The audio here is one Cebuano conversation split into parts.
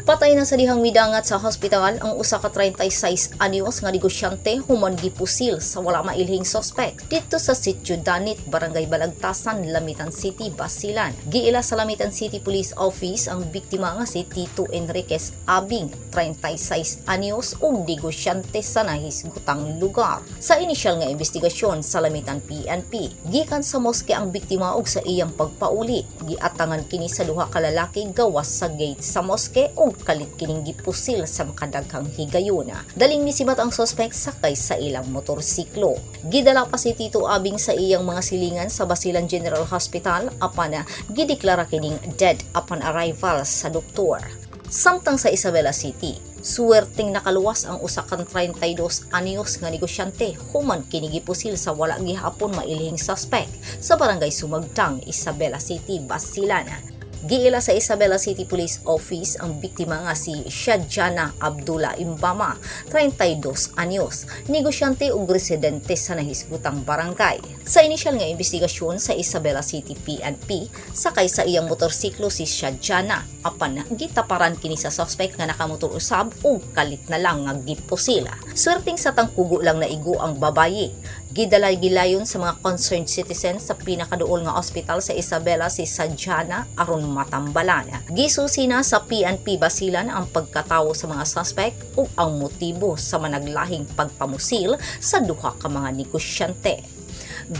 Patay na sa dihang midangat sa hospital ang usa ka 36 anyos nga negosyante human gipusil sa wala mailhing suspect didto sa Sitio Danit, Barangay Balagtasan, Lamitan City, Basilan. Giila sa Lamitan City Police Office ang biktima nga si Tito Enriquez Abing, 36 anyos, ug negosyante sa nahisgutang lugar. Sa inisyal nga investigasyon sa Lamitan PNP, gikan sa moske ang biktima ug sa iyang pagpauli, giatangan kini sa duha ka lalaki gawas sa gate sa moske ug kalit kining gipusil sa makadaghang higayuna. Daling nisibat ang suspect sakay sa ilang motorsiklo. Gidala pa si Tito Abing sa iyang mga silingan sa Basilan General Hospital apan gideklara kining dead upon arrival sa doktor. Samtang sa Isabela City, suwerteng nakaluwas ang usa ka 32 anyos nga negosyante human kini gipusil sa wala gihapon mailhing suspect sa Barangay Sumagtang, Isabela City, Basilan. Giila sa Isabela City Police Office ang biktima nga si Shadjana Abdullah Imbama, 32 anyos, negosyante ug residente sa nahisgutang barangay. Sa inisyal nga investigasyon sa Isabela City PNP, sakay sa iyang motorsiklo si Shadjana apan gitaparan kini sa suspect nga nakamotor usab ug kalit na lang nga gipusil. Swerteng sa tangkugo lang naigo ang babayi. Gidala gilayon sa mga concerned citizens sa pinakaduol nga ospital sa Isabela si Sajana aron matambalan. Gisusi na sa PNP Basilan ang pagkatawo sa mga suspect ug ang motibo sa managlahing pagpamusil sa duha ka mga negosyante.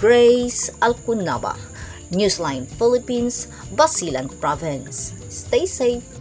Grace Alcunaba, Newsline Philippines, Basilan Province. Stay safe.